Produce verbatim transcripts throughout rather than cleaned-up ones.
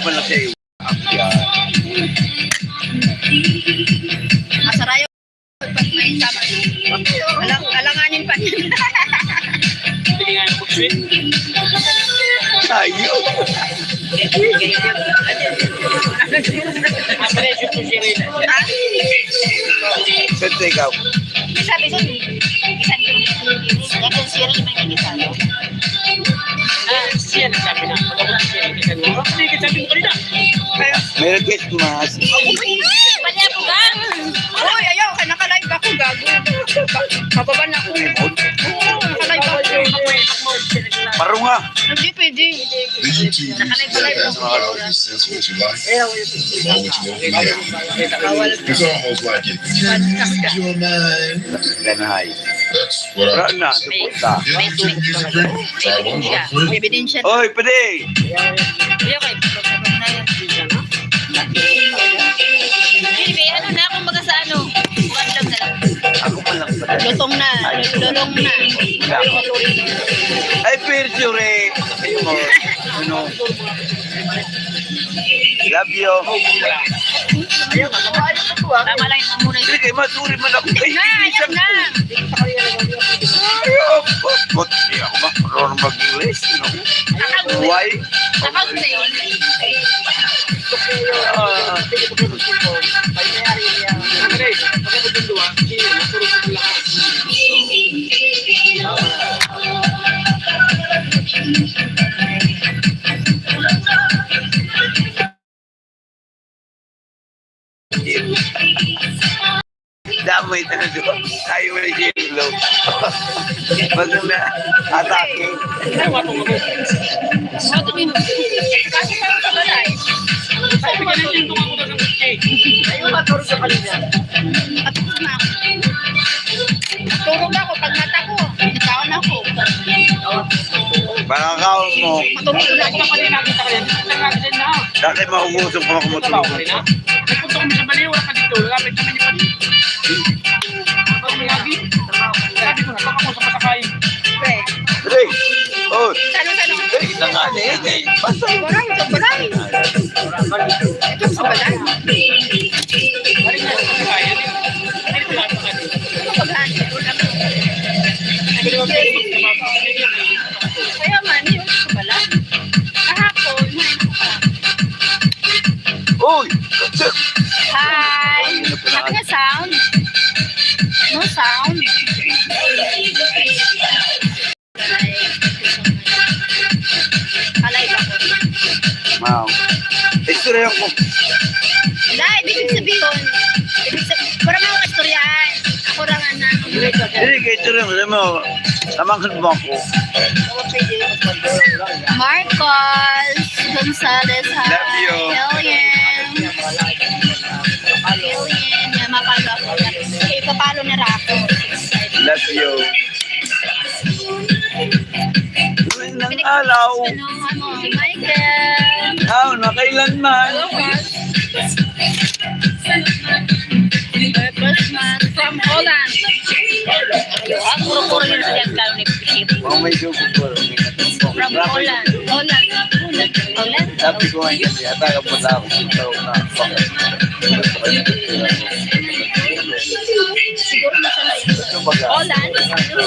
Malaki. Masarayo. Pag may tama. Alang-, alanganin pa niya. Tayo. Ang presyo po siya rin. Ha? Saan ikaw? May sabi ko, eh. Isan ko yung, yung, yung, yung, yung, Ah, siya nagsabi na. Pag-abot siya, hindi ka nila. Hindi ka sabi mo kanina. Merry Christmas. Pati ako, gang. Uy, ayaw, kaya naka-live ako, gago. Ba-, mababa na ako. Oo, naka-live ako. Parunga. Hindi pwede. Naka-live, live ako. It's almost like it. Ganahay. Wala na, suporta. Ebidensya. Oy, pwede. Kuya, kay, ano na yan? Hindi, ano na, kumbaga sa ano, buwan lang na lang. Ako pa lang pala. Lutong na, lulong na. Ay, pero sure. Ayun mo. Ano? Love you. Tama lang yung muna. Sige, masuri man ako. Ay, na, ayaw na. Ayaw, ba't, ba't di ako marunong mag-English, no? Why? Takot na yun. Ah. Damay talaga. Ayaw mo na siya yung globe. Pag na atake. Ay, watong ako. Watong yun. Kasi parang sa balay. Ay, watong yun. Ayaw matulog sa kanila. Matulog na ako. Tulog ako, pag mata ko, nagkaon ako. Pagkakaon mo. Matulog na ako. Dati mauubos ang pamakamutulog. Nagpunta kami sa baliw, wala ka dito. Lapit kami ni Padi. Ang lagi. Sabi ko na, baka mo sa pasakay. Pre. Pre. Oh. Sano, sano? Pre, na nga, eh, eh. Basta. Waray, sa balay. Ito sa balay. Balik na sa pasakay. Ano yung pinapakali? Ano ba gani? Wala mo. Kaya man, yun sa balay. Kahapon, Uy! Hi! Ano nga sound? No sound? Alay ba? Wow. Istorya ko. Wala, ibig sabihin. Ibig sabihin, para mga istoryahan. Ako lang ang nang- Hindi, kaya istorya mo. Alam mo, Tamangan mo ako. Marcos Gonzalez, hi. Love you. Alien. Alien, yan, mapalo ko. Eh, papalo na ra ako. Love you. Tuwing ng araw. Ano, ano, Michael. Aw, na kailanman. Hello, Mark. Merry Christmas from Holland. Ah, puro-puro yun sa Diagkalo ni Pisit. Oh, may joke ko. From Holland. Holland. Holland. Holland. Sabi ko nga yun, yata kapag ako sa tao na. Siguro masama yun. Ito baga. Holland. Ito,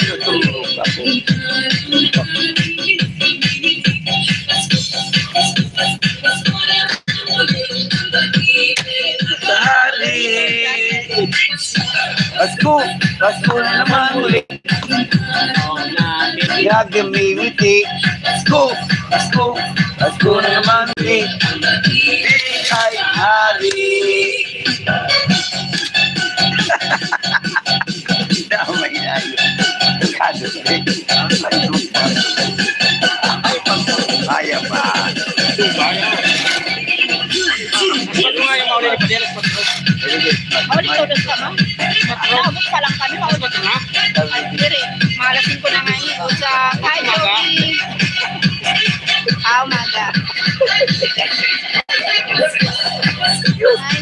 ito, ito, ito. Hari. Pasko, Pasko na naman ulit. Gagamiwiti. Pasko, Pasko, Pasko na naman ulit. Bigay hari. Damay na yun. Kado, eh. Kaya pa. Mauli ka, dos ka, ma? Naabot pa lang kami, mauli. Ay, dire, mga alas singko na nga yun. Sa, hi, Joey. Ah, umaga.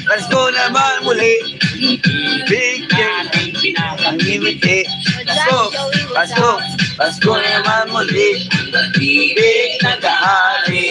Pasko naman muli. Big King ang ngingiti. Pasko, Pasko, Pasko naman muli. Big naghahari.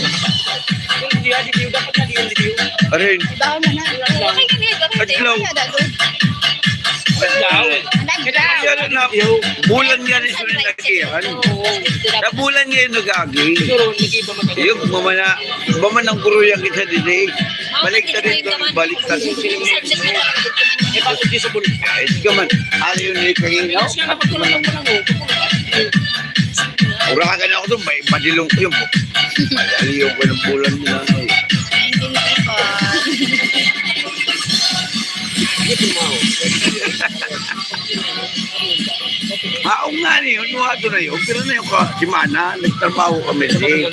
Hindi, ah, di, di, dapat na, di, di. Arin. Baon na na. Okay, hindi, okay. Adlaw. Kaya dagon. Adlaw. Adlaw. Kaya na, bulan nga rin sila nag-iyan. Na bulan nga yung nag-agi. Siguro, nag-iba man. Yung mamana, mamana ng guru yung isa din eh. Balik ka rin, balik ka rin. Eh, bakit di sa bulan? Ayos ka man. Ano yun, eh, kanina? Ayos ka na, pagkulang mo lang, oh. Uragan ako doon, may madilong ko yun. Madali yung pinagbulan mo lang, eh. Hindi po. Maong nga ni, yun, yung ato na yun. Pero na yung ka, simana, nagtrabaho kami si,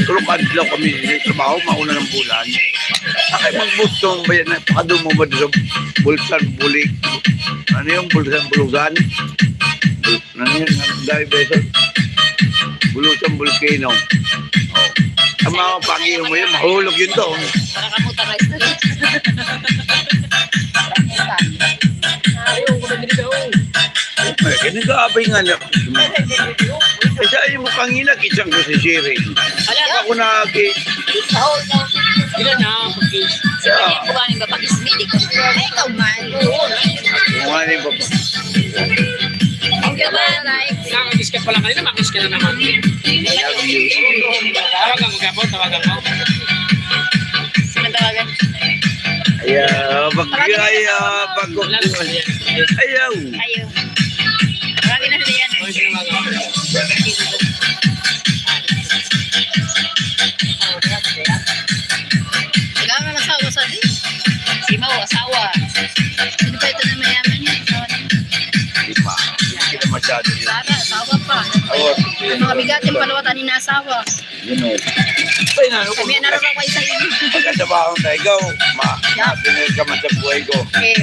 tulog adlaw kami si trabaho, mauna ng bulan. Ay, magbutong ba yan? Pakadun mo ba sa bulsan, bulig? Ano yung bulsan, bulugan? Ano yun? Ang dahil beso? Bulusan, volcano. Oh. Ang mga pag-inom mo yun, mahulog yun to. Para kamutan na istorya. Ay, nag-aabay nga niya. Kasi ayaw mo kangina, kisang ko si Sherry. Ako na, ki- Sila na, pag-case. Sige, yan po ba, pag-ismili ko. Ay, ikaw man. Kung ano yung pag- Ang ganda, like. Nakakis ka pala kanina, makis ka na naman. I love you. Tawagan mo ka po, tawagan mo. Sino tawagan? Ayaw, pag, ayaw, pag, ayaw. Ayaw. Marami na sila yan. Ikaw na asawa sa di? Si Mau, asawa. Sino pa ito na mayaman niya? Asawa niya? Di pa. Hindi sila masyado yun. Sana, asawa pa. Awa, Ang mga bigat yung paluwatan ni na asawa. You know. Ay, na, ano Kami ang nararaw kayo sa inyo. Pagkatrabaho na ikaw, ma, Yeah. Happy ka man sa buhay ko. Eh.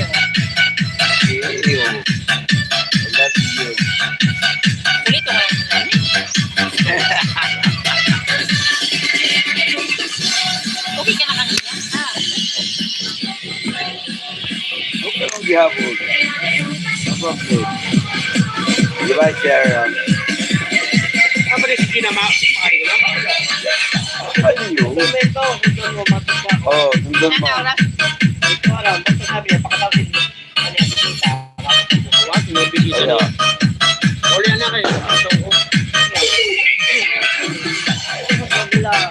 Eh, oh. I love you. Ulit ko kayo. Okay ka na kanina? Ah. Okay lang gihapon. No problem. Di ba, sir? Ang pwede sige na ma-, ano lang? Ano yun? Ito, ito, ito, ito, ito, ito, Oh, nandun mo. Ano oras? Ito, alam, basta sabi niya, pakatapos. Ano yan, bisita? What? May bisita Ayan. na. Uli na kayo.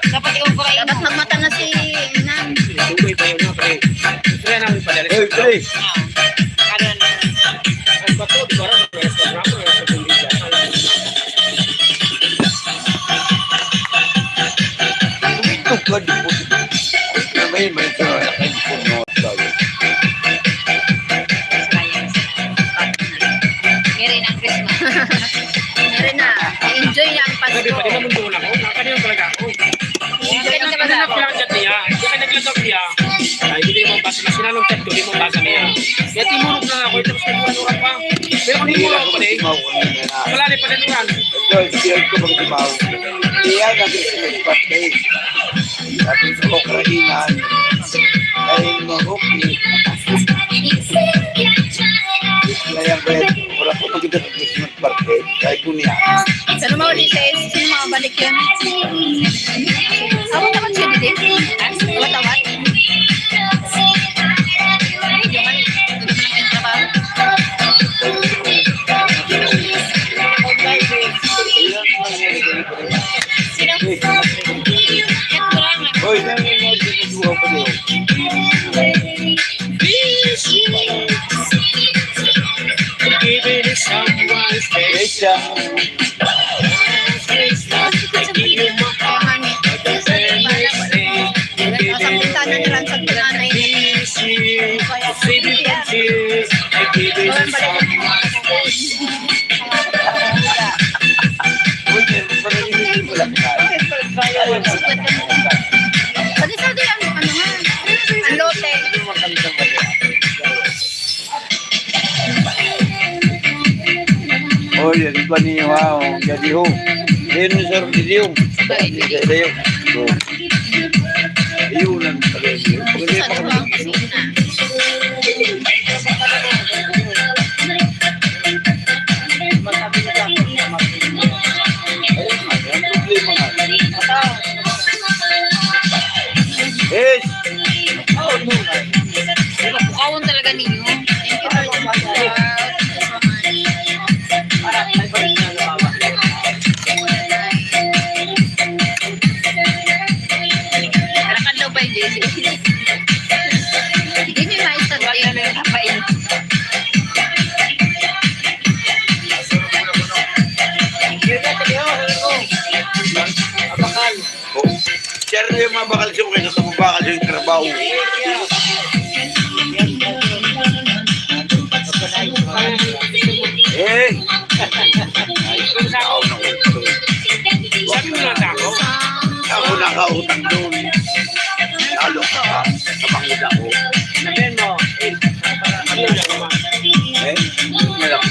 Dapat ikaw pa kayo. Dapat magmata na si Nan. Tunggoy pa yun, no? Pre. Gusto na namin padala. Eh, Ano na? Ang bato, di ba, ang oras na drama, ang oras na pumili. Ito ka, di po. May, may sa akin po, no, sabi. Merry na ang Christmas. Merry na. Enjoy na ang Pasko. Sabi pa, di ba, mundo na ako? Nakakalimutan talaga ako. Enjoy na ang Pasko. Kaya naglagap niya. Kaya naglagap niya. Ay, hindi mo basa. Mas sinanong chat ko, di mo basa niya. Kaya timurog na ako, tapos nagmura pa. Pero kung timurog ako, eh, wala na yung pananuran. Ito, share ko pag tumaw. Iyan ang Christmas birthday. Sabi sa Ukrainian, dahil mahukli. Kaya, wala po maganda sa Christmas birthday. Kaya po niya. Sa lumaw ni Ses, sino mga balik yun? Awat-awat siya, didi. Awat-awat. Ay, di man. Hindi man ang trabaho. Sino? Yan, wala nga. Hoy, dahil nga, dito pa rin. Giving someone special. Sa pintana ni Ran sa nanay. Kaya, walang balik. Pati sa di ang, ano nga, ang lote. Oh, yan, iba niyo, ha, oh. Jadi, ho. Yan, sir, di, ho. Di, di, di, ho. Yun ang talaga. Pwede pa kami. Ayun, ang problema nga. Yes. Pukawan talaga ninyo. Thank you, Lord. Harakan daw pa yung J C. Hindi nyo maistorya. Abakal. Oh, siya rin yung mga bakal siya, kaya sa mga bakal siya yung trabaho. Eh, sabi mo lang sa ako. Ako nakautang doon. Lalo ka, sa pangida ko. Sabihin mo, eh, ano lang naman? Eh, ano lang.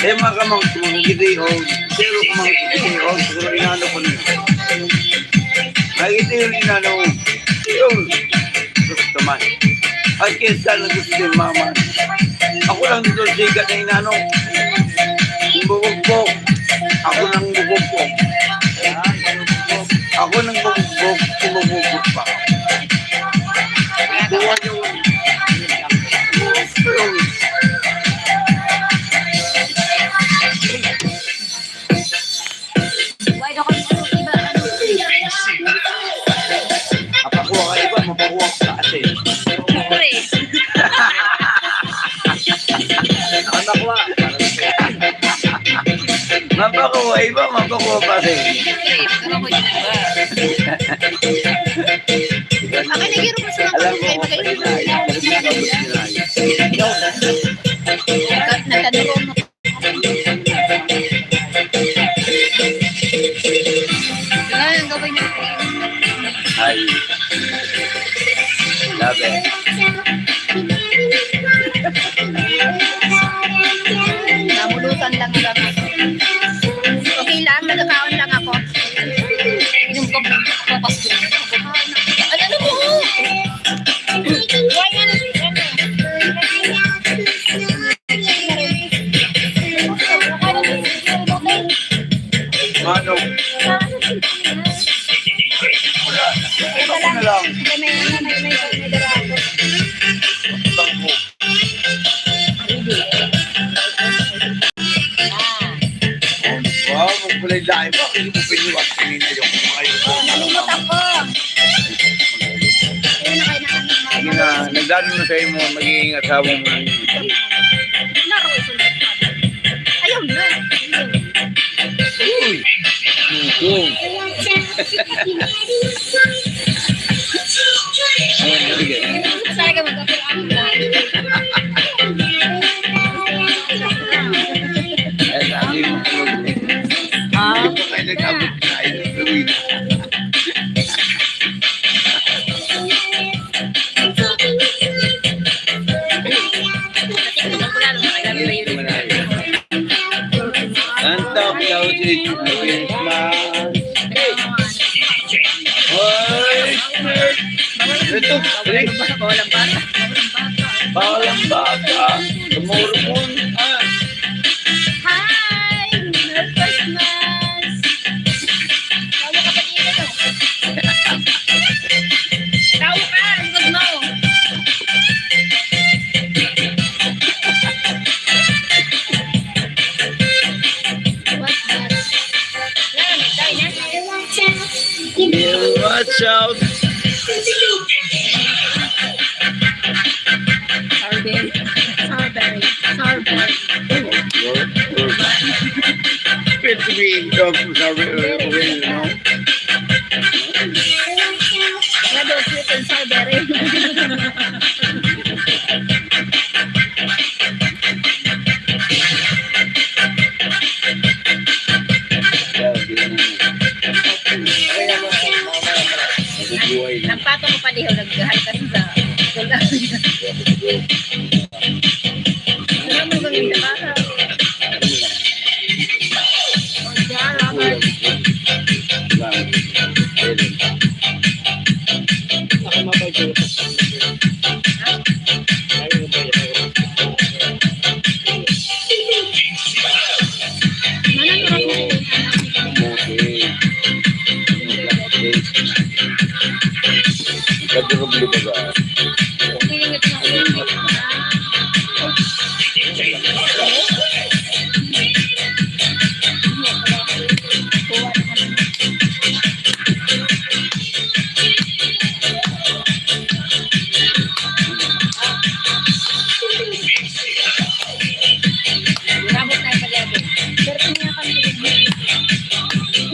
Eh, mga kamang tumanggi di, o, pero kamang tumanggi di, o, siguro inano ko niya. Ay, ito yung inano, yung gusto man. Ay, kaya sana gusto yung mama. Ako lang dito sikat na inano. Yung bubog ko. Ako nang bubog ko. Ako nang bubog, bubog pa. Buwan yung Mapakuha ka iba, mapakuha ka kasi. Siyempre. Ano nakuha? Mapakuha iba, mapakuha pa rin. Siyempre, pero ako yung iba. Akin, nagiro ko sa mga Alam mo, pagkain, magayon. Nagka-, nagkanurong. Wala nang gabay na. Ay. Grabe. Namulutan lang lang. Okay lang, nagkakaon lang ako. Inom ko, papasko. Ano, ano mo? Why, ano, ano? Mano. Ito lang. May, may, may, may, may dala ako. Bangko. Wow, magkulay dahil ba? Hindi mo pinuwas kanina yung mga yun. Nalimot ako. Ayun na kayo na. Sige na, Dami mo sa imo, magiging asawa mo. Laro, sunod. Ayaw na. Uy! Bugong. Ayan, sige. Talaga, mag-apil-apil na. Ayan, sabi mo, tulog. Ah. Hindi pa kayo nag-abot na, ayun, gawin. Ang top daw si Christmas. Hoy, ito, eh. Bawal ang bata. Bawal ang bata. Tumurong. Ah. Hi! Merry Christmas! Tawa ka pa dito. Tawa ka, likod mo. What the? Yan, tayo na. Watch out. Strawberry. Strawberry. Strawberry. Pwede to be, um, strawberry, uh, you know? Ano daw sweet and strawberry? Yan, ganyan. Nabubuhay na. Nagpato ko pa diho, naghalkas sa kulang. Wala mo bang sa baka? Wala. Ako mapagdala pa sa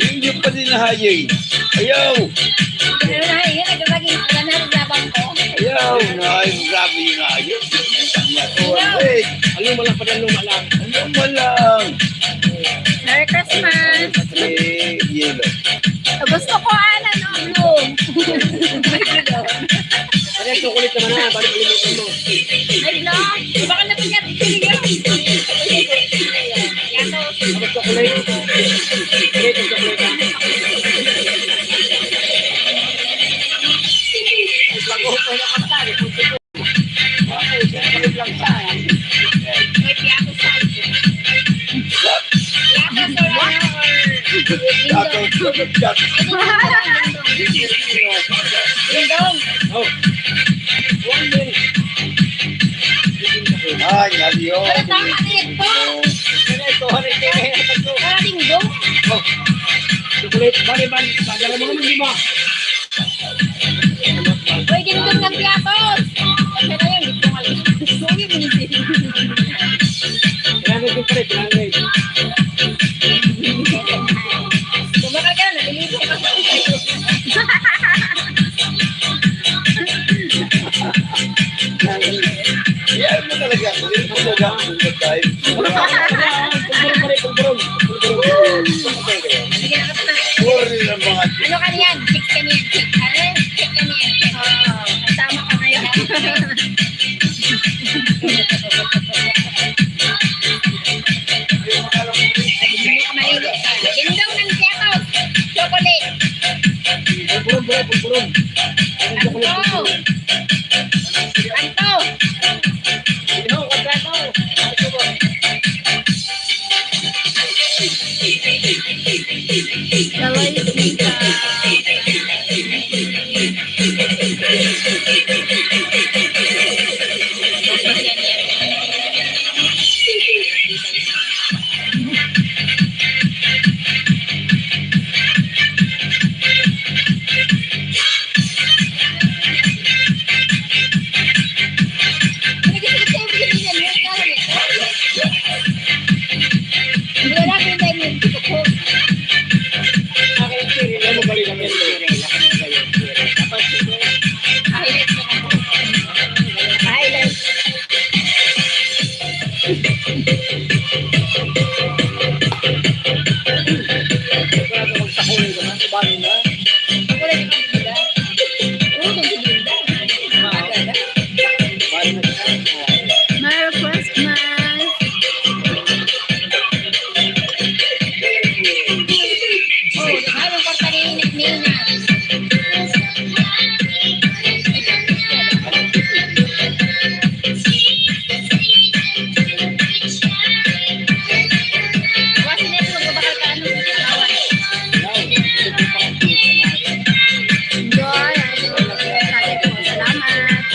Inyo pa din na hayay. Ayaw! Ayaw, na, grabe yung hayay. Ayaw! Ano mo lang, padaluma lang. Ano mo lang? Merry Christmas! Eh, yelo. Gusto ko, ano, no, blue. Kaya chocolate naman na, balik mo mo. Ay, blue. Baka na pinag-, Tapos chocolate. Chocolate, chocolate. Bago pa na kapatid. Ay, chocolate lang siya. May piyato sa akin. Piyato sa ano, or Piyato, chocolate. Dindong. Oh. One minute. Ay, adios. Pero tama na ito. Ano ito? Ano ito? Parang dingdong. Oh. Chocolate. Bali, bali. Pagdala mo naman, di ba? Uy, dingdong ng piatos. Siya na yun, dito nga. Suwi mo ni Siri. Pinangit yung pare, pinangit. Kumakal ka na, naliligo ka. Yan mo talaga. Yan mo talaga. Pulburon, pare, pulburon. Pulburon. Pulburon ng mga Ano ka niyan? Chicks ka niyan? Chick, ano? Chick ka niyan? Oo. Tama ka ngayon. Hindi ka maliligo. Dindong ng Piatos. Chocolate. Pulburon, pulburon, pulburon. Anto. Anto. Ino, kontrato. Kalay sika.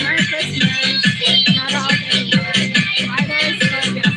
Merry Christmas. Shout out everyone. Father Scorpio.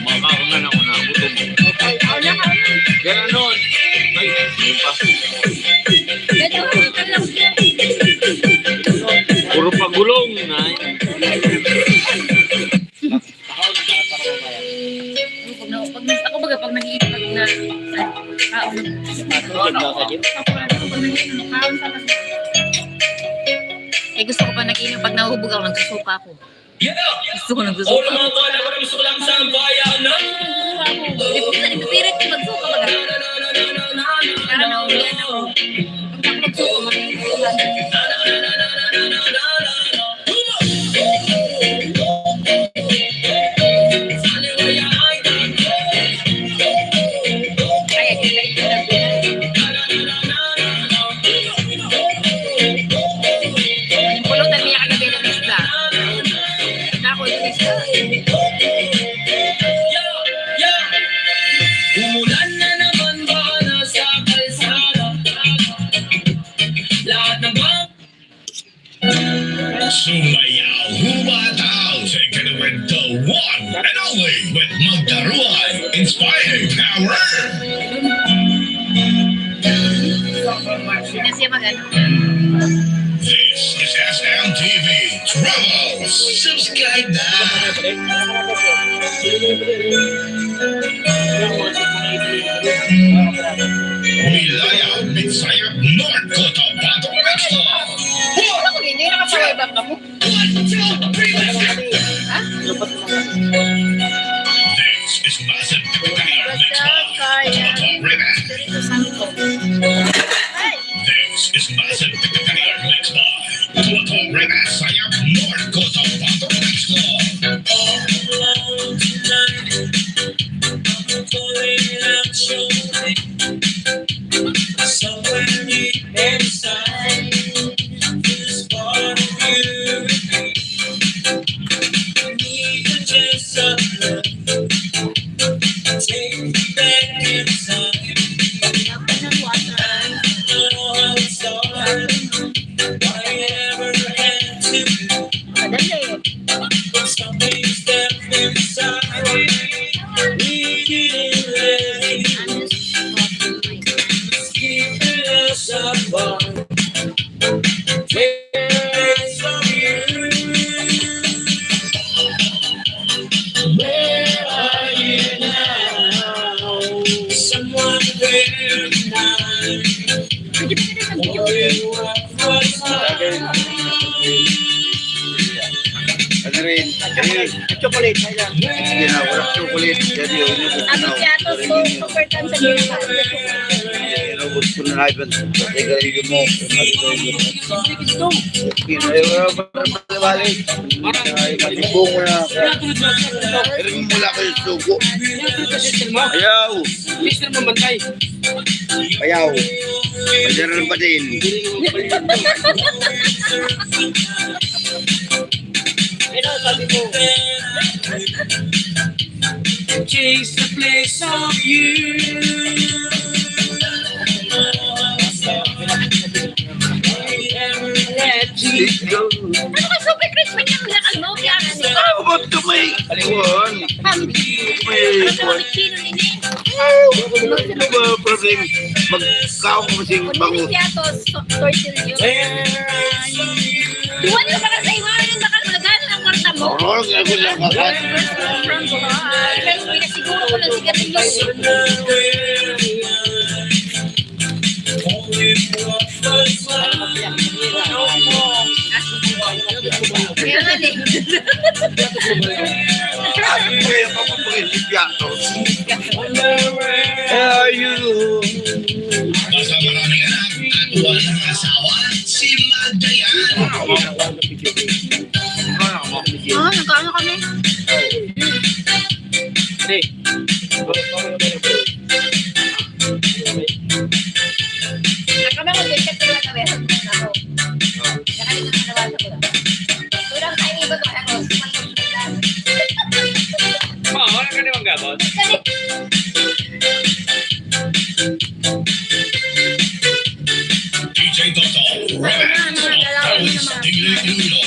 Makaon na ako, nagutom. Kaya ano? Ay, yun pa. Puro pagulong, ay. Pag na, pag na, ako baga, pag nag-iinom na, ah, ako, pag nag-iinom, kaon sa kasi. Eh, gusto ko pa nag-iinom, pag nahuhubog ako, nagsusuka ako. Gusto ko nagsusuka. Nagsusuka ako. Di ba, nagpipirit ko magsuka baga. Para nauulian ako. Pag ako nagsuka, magsusuka. Pulutan niya kagabi ng isda. Ako yung isda. Umulan na naman ba na sa kalsada? Lahat ng bang- Sumayaw, humataw, take it with the one and only with Magdaruay Inspired Power. Hindi siya maganda. This is S M T V Travel. Subscribe na! Milayaw, Midsayap, North Cotabato, Expo. Ano ko, hindi nakasabay ba kamo? One, two, three, let's go! Ha? This is Massive Capital Mix by Toto Rivas. Espiritu Santo. This is Massive Capital Mix by Toto Rivas. Sayap North Cotabato Mix Club. Somewhere deep inside, this part of you is me. Need the chance of love. Take me back inside. I know how it's hard. Whatever had to be. Madali. Something stepped inside. We didn't let it. It's keeping us apart. Where are you now? Someone there tonight. Ano rin? Ayun. Chocolate, ayun. Sige na, walang chocolate. Yan yun, inubos ko na. Sabi siya, to, so, super tan sa ginagawa. Inubos ko na nga yun. Sigarilyo mo. Sige, wala pa naman balik. Ay, matibong mo na. Pero mula ko yung sugo. Ayaw. Mister Mamantay. Ayaw. Mayroon pa din. Pero sabi ko, chase the place of you. Let you go. Ano ka, super crispy niya, wala kang no, kaya ano? Ah, ba't ka may kuwan? May kuwan. Ano ba, problem? Magkaon ko sing bango. Piatos, tortillo. Duwan yung baka sa iwan, yung baka magana ng kwarta mo. Oo, gago na baka. From Bohol. Pinasiguro ko ng sigarilyo. Kaya nga, eh. Kaya pa po mga piatos. Ayun. Basta maraming anak at walang asawa, si Magda yan. Ah, nagkaano kami? Pre, Ang kamay ko, din, kasi wala na meron ako. Nakalimutan na wala ko. Kulang tayo, iba ko, ako. Ma, wala ka naman gabon? Kasi D J Toto Remix. Ang tawag sa Iloilo.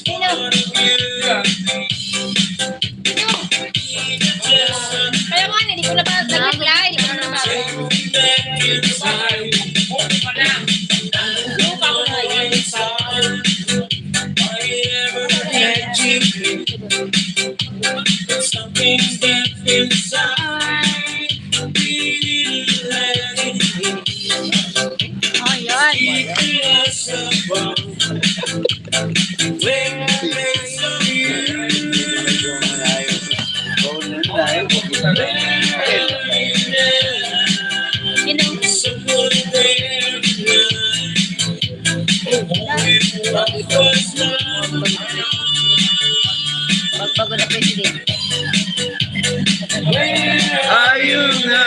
Sino? Kaya nga, hindi ko na ba nag-reply? Hindi ko na ba? Lupa ko na yun. Oh, yun. Sino? Pagbago na president. Ayun na.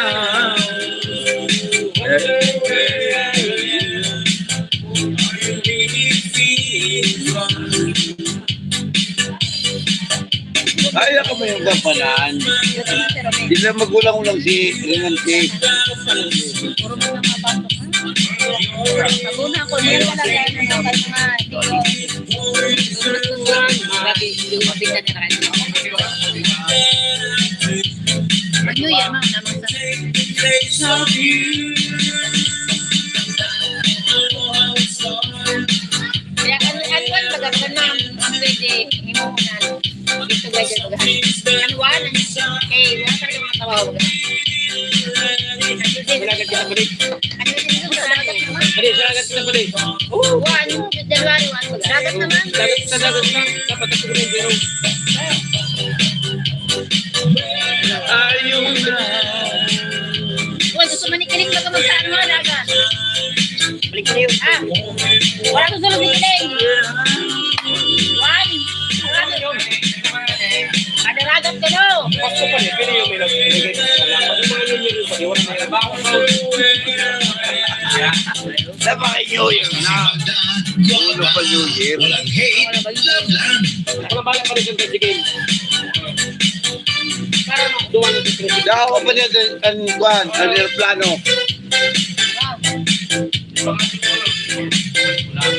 Kaya ko may gampanan. Sila magulang ko lang si Rinante. Puro mo na mga batok, ha? Laguna ako, meron talaga na yung mga, grabe, yung mabigyan na rin. Mag-New Year, ma'am, naman sa Kaya ano, ano, ano, baga ka na, ang pwede, himuhunan. Dito ba dyan, baga? Ano, one, ano, eh, wala talaga mga tawa, baga. Wala ka kita pwede. Ano, ano, ano, ano, ano, Pwede, wala ka kita pwede. One, January one, baga. Dagat naman. Dagat sa dagat na, dapat ako rin, pero Ayun na. Uy, gusto mo ni Kiling, baga magtaan mo, daga. Balik pa rin. Ah, wala akong sunod ni Kiling. One. Wala akong Madaragat ka, no? Pasko pa rin, pero yung may nag-, may nag-, Sa mga New Year na. Ano pa New Year? Walang hate, love lang. Wala ba lang kami sa game? Dawa pa niya ang, ang, kwan, ang eroplano.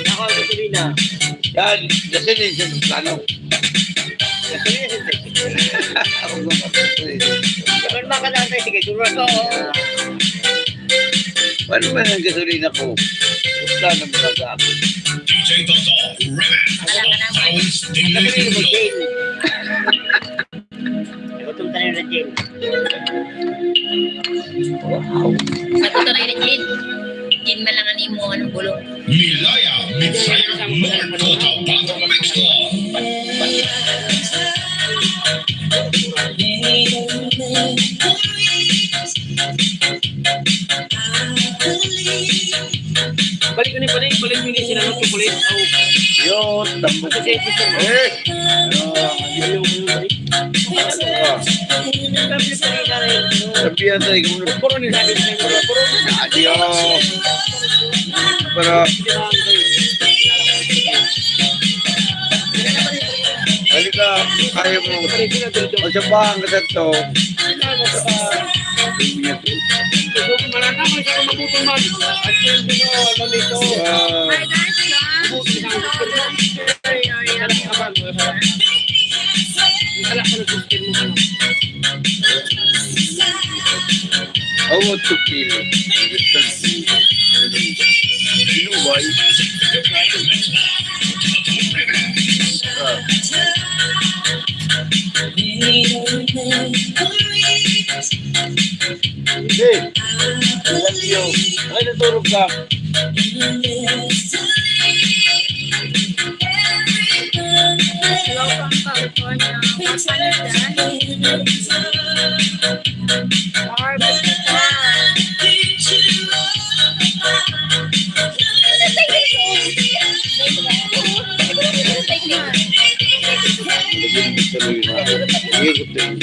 Ako ang gasolina. Yan, gasolina sa eroplano. Gasolina sa eroplano. Ako ang gasolina. Kapag makadaan tayo, sige, siguro ako. Ano ba ang gasolina ko? Eroplano mo na sa akin. D J Toto, Remix. Wala ka naman. Ang gasolina mo, Jane. Gutom ka na, Jin. Wow. Sa totoo na yun, Jin. Jin man lang ang imo, anong bulong? Milaya, Mitzrayim, North Kota, Batang Mexico. Balik ko ni, balik, balik ko ni, sinanot ko, balik. Oh. Yo, tambok. Kasi, Eh! Sabihan tayo kung Adios. Para halika, kaya mo. O siya ba ang kasanto? Hi, guys. Awa to kill. Sino ba? Ah. Hey, I love you. Ay, natulog ka. Hello from California. What time is that? Or, basta. Sige, gusto yun.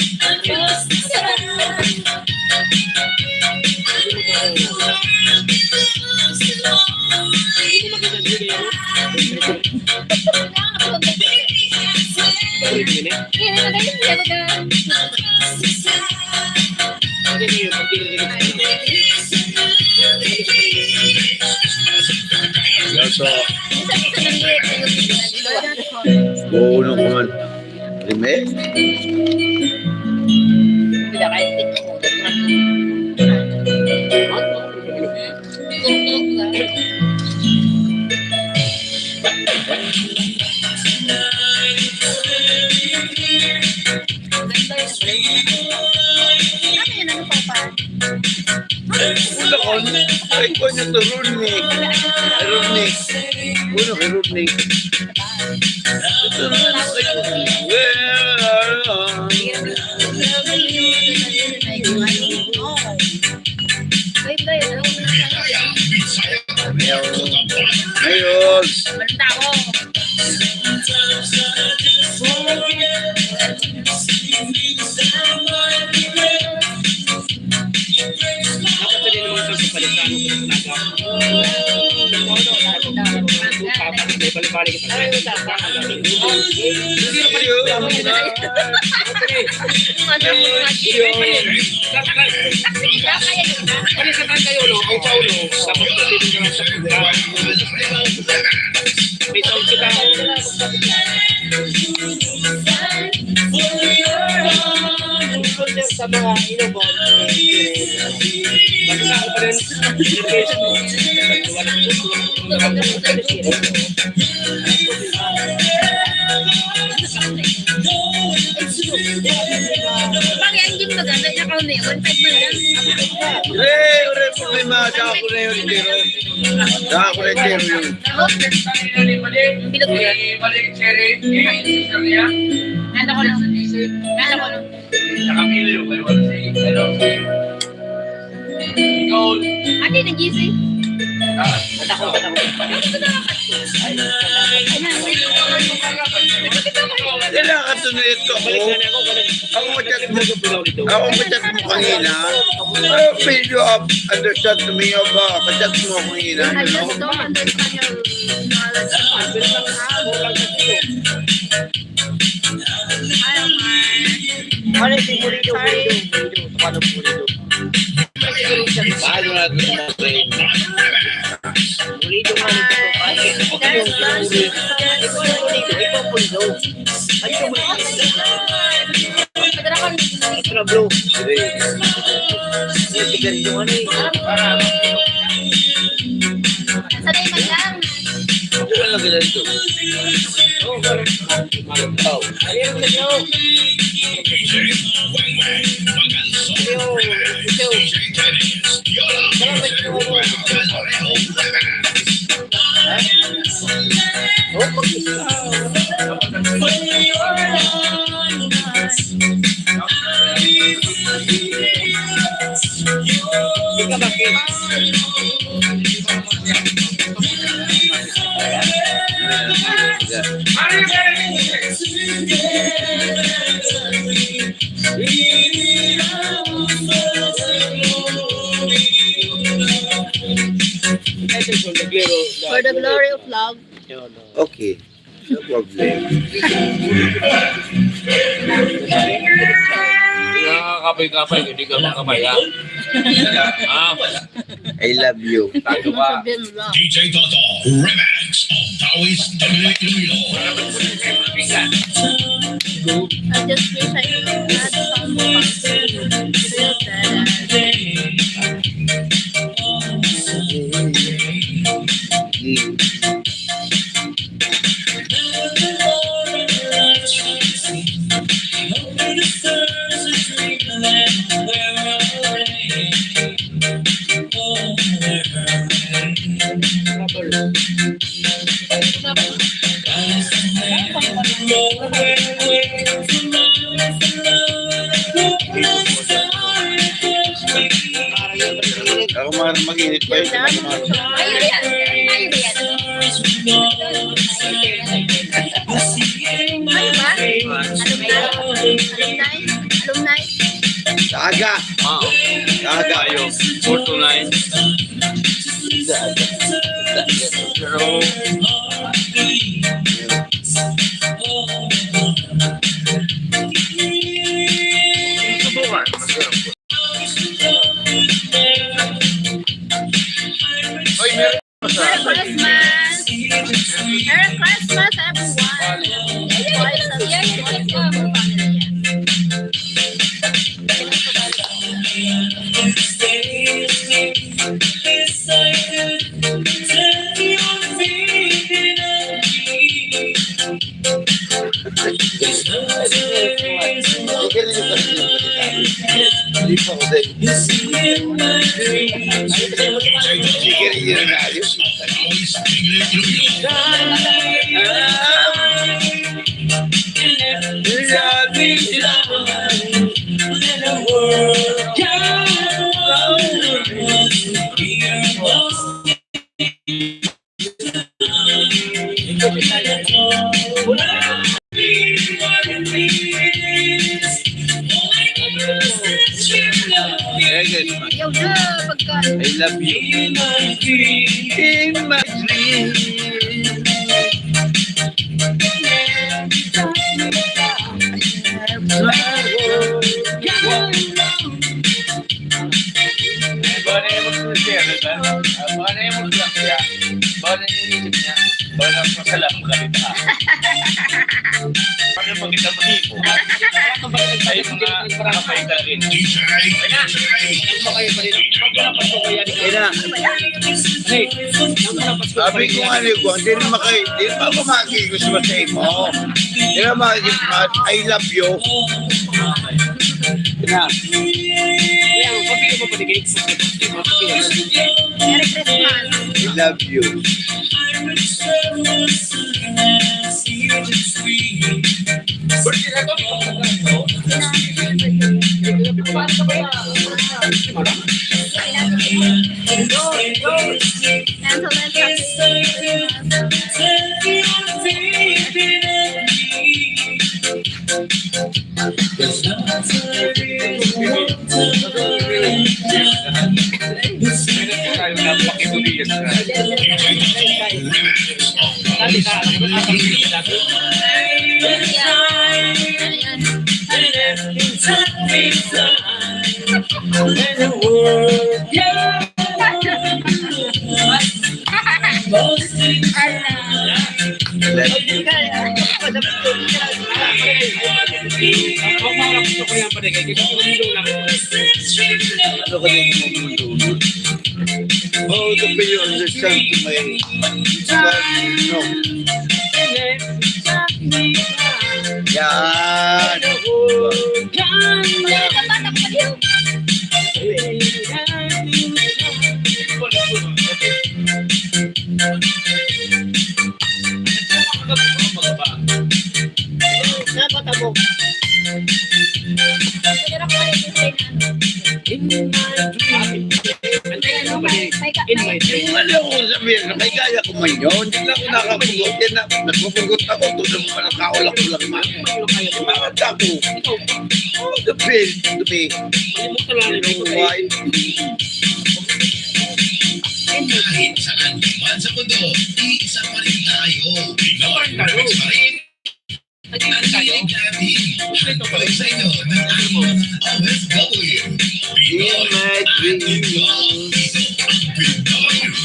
Lasa. Oo naman. Rime? Ano yan? Ano pa pa? Ay, kuwan niya to, Rodney. Rodney. Uno kay Rodney. Ito na lang sa Well, Ayos. Dapat pwede naman sa palitan. Balik-balik. Ano mo nga, Jimmy? Ano sa kanta yun, no? Ang sa ulo, tapos pwede ka lang sa kanta. May sound kita. Sa mga inuman, basta ako pa rin. Pag yan, Jim, maganda niya, kung may one five man lang. Re, re, problema, sa ako na yun, entero. Sa ako na entero yun. Ang bilog mo yan. Ano ko lang? Ano ko lang? Ikaw. Ate, nagising. Ba't ako, ba't ako? Kailangan tunay ito. Ako, ako, chat mo. Ako, chat mo kanina. Ah, video up, understand to me, ba? Chat mo kanina, I you know? Just don't understand your knowledge. Ay, ang Ano si Murido? Sorry. Murido, Murido. Paano Murido? Paano natin yung mga train? Murido nga nito. Ay, okay, yung Murido. Ito yung Murido. Ito yung Murido. Ito na, bro. Sige. Yung sigarilyo, ano eh. Sanay man lang. Ano lang ganito? Oh. For the glory of love. Okay. No problem. Nakakabay-kabay, hindi ka makabaya. Ah, I love you. Tayo ka. D J Toto, remix of Taoist W Iloilo. I just wish I could add some more. Ako, mga mag-init pa yun. Ano ba? Ano ba? Aga. Ah, Aga. Tayo. Four to nine. Pero, subukan. Oy, meron pa sa Merry Christmas! Merry Christmas, everyone! Hindi pa ako sa'yo. Hindi ka rin yun na ayos. Ayan, guys. Ayaw na, pagka... I love you. In my dream. Baka na yung mag-share, di ba? Ah, baka na yung mag-share. Baka na yung isip niya. Baka na masalam ka, di ba? Ano pag kita mahimo? Ay, mga nakapay ka rin. Ina. Sabi ko nga ni Juan, di rin makay, di rin pa makikita sa imo. Di rin makikita, I love you. Ina. Merry Christmas! I love you. Ano ka din yung mundo? Oh, the way you understand to my... No. Yan. Nagpatabog. In my dream. Ano ko sabihin? May kaya ko man yun. Hindi lang ako nakapugot. Yan na, nagpupugot ako. Tulog pa lang, kaulak ko lang man. Bakit ako? Oh, the pain to me. You know why? Kahit saan ka man sa mundo, iisa pa rin tayo. Pinoy Roots pa rin. Ang lilig natin. Hatid sa inyo ng ating mga O F W. Pinoy at Pinoy. Ito ang Pinoy Roots.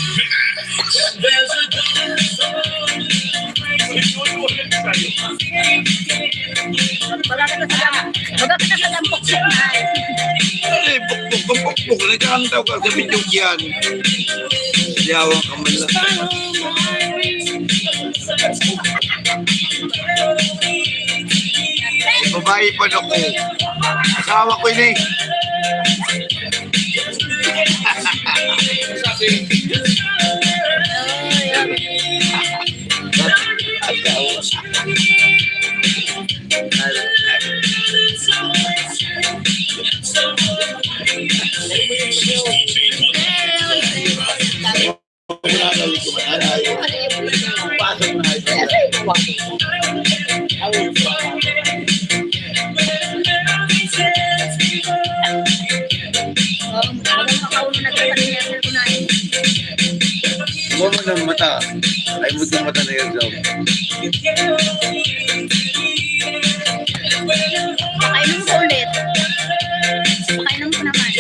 Baga ka na sa lampok. Baga ka na sa lampok, Sir Mike. Ay, bukbok, bukbok, bukbok. Nagkakantaw ka sa video yan. Yawa ka man lang. Babae pa ako. Asawa ko ini. Huwag mo ng mata. Ay, mo ng mata na yun, Dom. Pakainom ko ulit. Pakainom ko naman.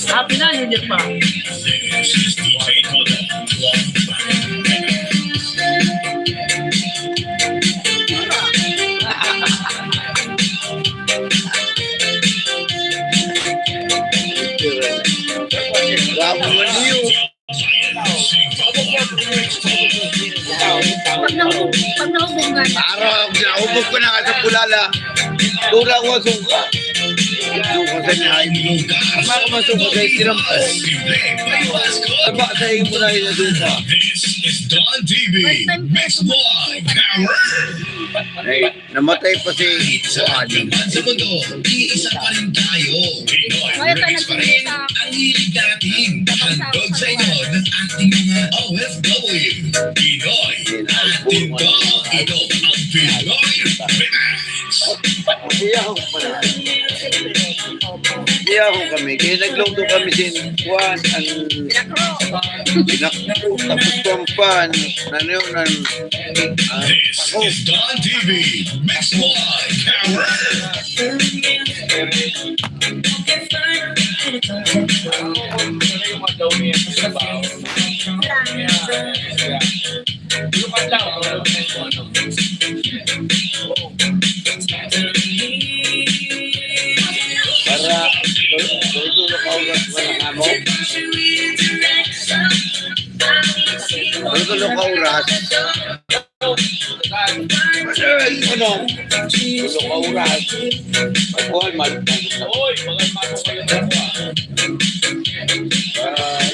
Happy na, yun yun pa. This is D J Koda. Bravo, Manyo. Pag nahubog, pag nahubog nga na. Araw, naubog ko na nga sa Bulala. Tura ko suka. Suka sa nihay. Tama ko masuka sa tinampo. Tama sa imo na yung suka. This is Don T V. First time ko Mix One Power. Hey. Namatay pa si Kahit saan ka man sa mundo, iisa pa rin tayo. Pinoy Ngayon pa Remix pa rin nagsimula. Ang hilig natin. Handog sa inyo ng ating mga O F W. Pinoy, atin to. Ito ang Pinoy Remix. Iyaw ko pala. Iyaw ko kami. Kaya nagluto kami sin Juan, ang pinakbo, tapos pampan, ano yun, ang This is Don T V, Mix One Power. Para, todo, todo, todo, todo, todo, todo, todo, todo, Ano? Tulog ka oras. Pagkuhan, mal-, mal-, mal-, Oy, mga maso kayo na po, ah. Ah,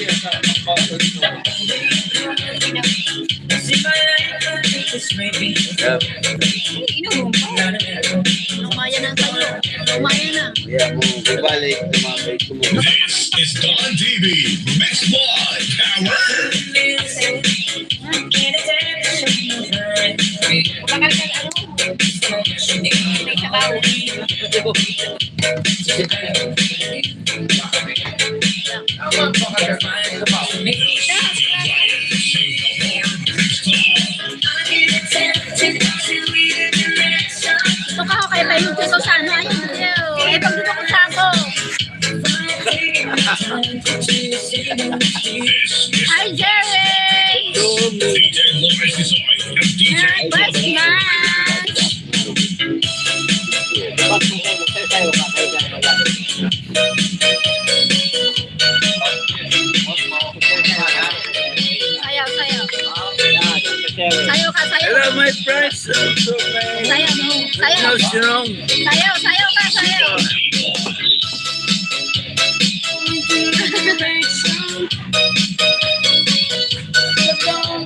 Inom mo pa. Lumaya na sa'yo. Lumaya na. Kaya kung bumalik, tumabay ko muna. This is Don T V, Mix One Power. Ito ka, okay pa yung gusto sa ano, ayun. Ay, pagdudukot sa ako. Hi, Jerry! D J Lawrence Tisoy and D J Hi, Boss Max! Sayaw, sayaw. Sayaw ka, sayaw. Hello, my friends. Sayaw, no? Sayaw. Hello, Sinong. Sayaw, sayaw ka, sayaw.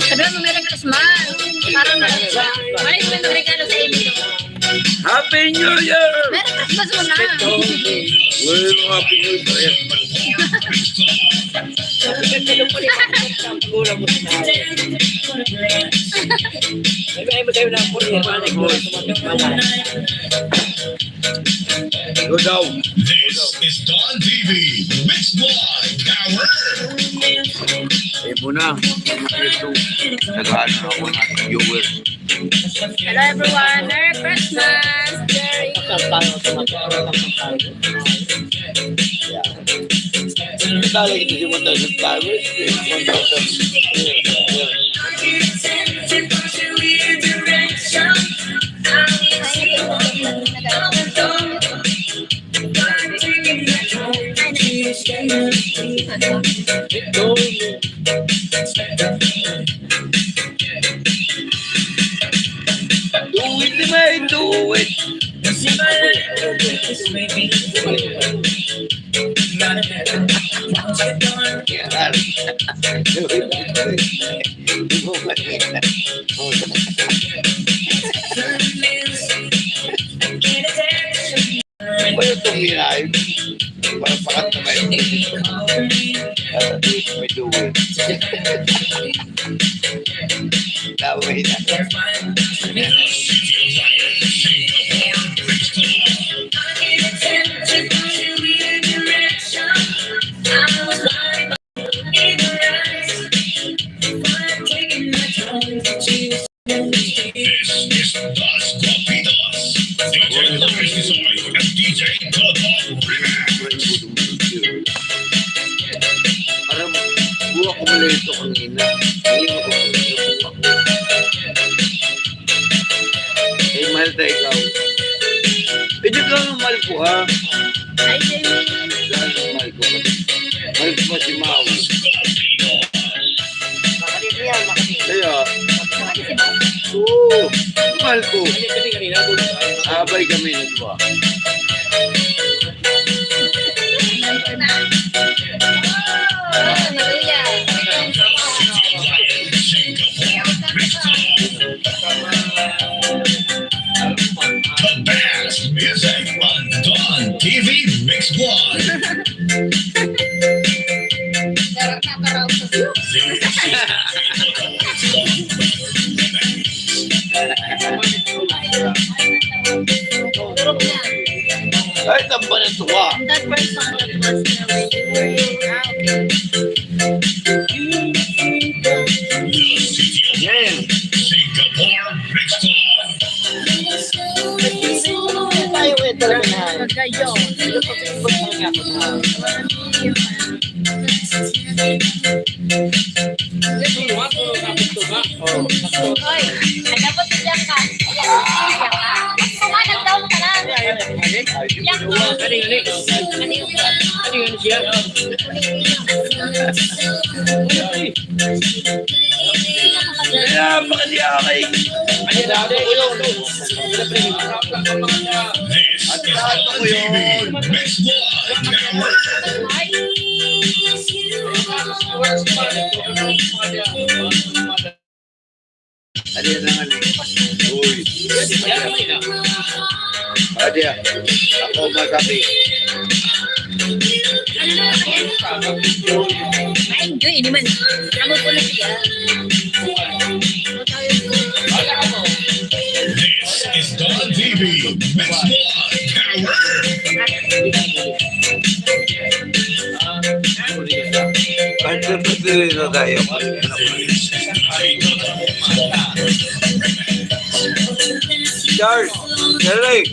Sabi mo, "Merry Christmas." Parang, ano yung regalo sa inyo? Happy New Year! Merry Christmas mo na. Well, Happy New Year. Ay, ay, ay, ay, ay. Go daw. This is Don T V, Mix One Power. Eh, muna, mga ito, nag-aano ako ng viewers. Hello, everyone. Merry Christmas, Jerry. Dali, ito si one thousand followers. One thousand. Do it, mate, do it. Ano itong live? Para pakat na may, ah, may do it. Tawag na. This is Dos Guapitos. D J Luis Tisoy and D J Toto Remix. Parang buwak ko pala ito kanina. Ayun ko, buwak ko. Eh, mahal tayo ikaw. Eh, di ka mahal ko, ha? Ay, Jamie. Mahal ko. Mahal ko pa si Mau. Kaya, oo, mahal ko. Abay kami na ito, ah. The best music on Don T V Mix One. Ay, tamba ng tuwa. That person that was telling you. Ah, okay. Yan. Singapore Mix Club. Tayo, eh, talaga na. Kagayon. Hoy, nagabot na diyan ka. Diyan ka. Gusto nga, nag-down ka lang. Diyan ka. Ano yun? Kaya, baka di ako kay- This is Don T V Mix One Network. Ano yan naman? Uy. Adi, ah. Ako masabi. Ay, enjoy naman. Amo po na siya. This is Don T V Mix One Power. Pwede, pwede rin na tayo. Charles, Eric.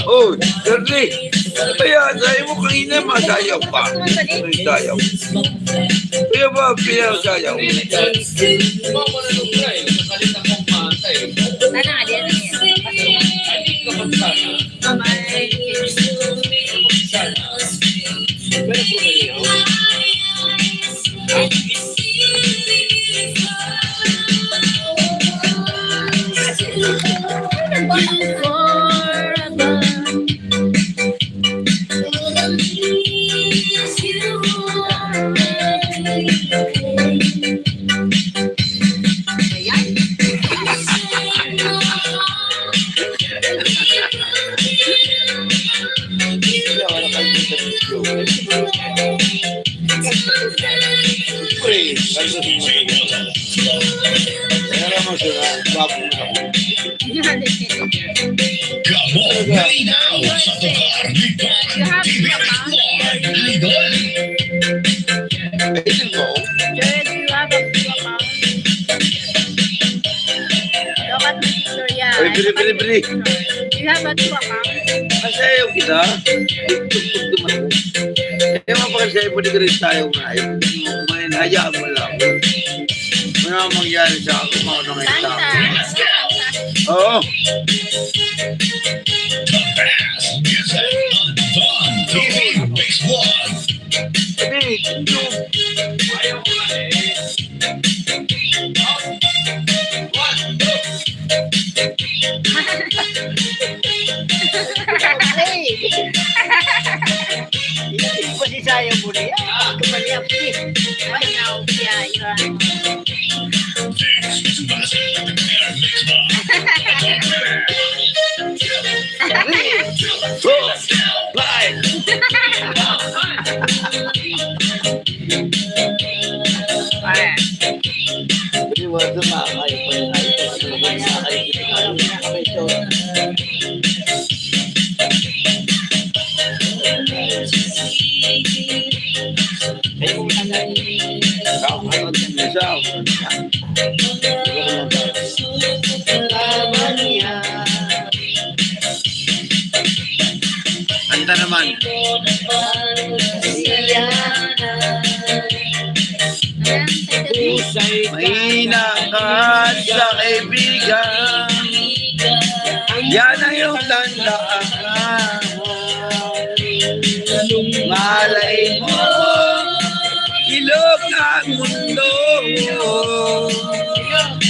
Oh, Charlie. Kaya, sayo mo kanina, masayaw pa. Ay, sayaw. Kaya ba, pinasayaw? Sana nga, di ano yan. Pre, kaya mo siya, gwapo mo na. Kamo malinaw sa lugar ni Don T V Network, Idol. Ayun mo. Sir, do you have a two account? Look at my picture, yeah. Ay, bili, bili, bili. Do you have a two account? Masayaw kita. Tugtog naman ako. Eh, mapakasaya mo, di ka rin sayaw nga. Ay, hayaan mo lang. Wala mangyari sa akin, mga nangyayaw. Santa. Oo. The best music on Don T V Mix One. Hey, Masisaya mo na yan. Kapag yan, please. Ay, now, yeah, yeah. This is Master Prepare Mix Bar. Kanta naman. Mahina ka sa kaibigan. Yan ang iyong tandaan. Malay mo, ilog ang mundo.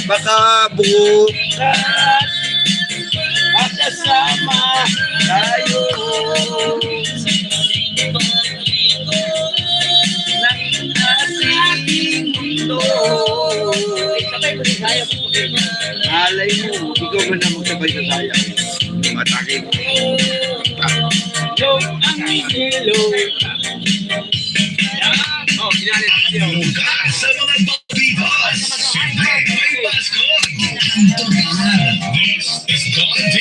Baka bukas, makasama tayo. Ng ating mundo. Malay mo, ikaw man ang magsabay sa sayaw. Matake mo. Yo, ang Miguelo. Oh, ginanit. Lugar sa mga Bibas. May Pasko. This is Don T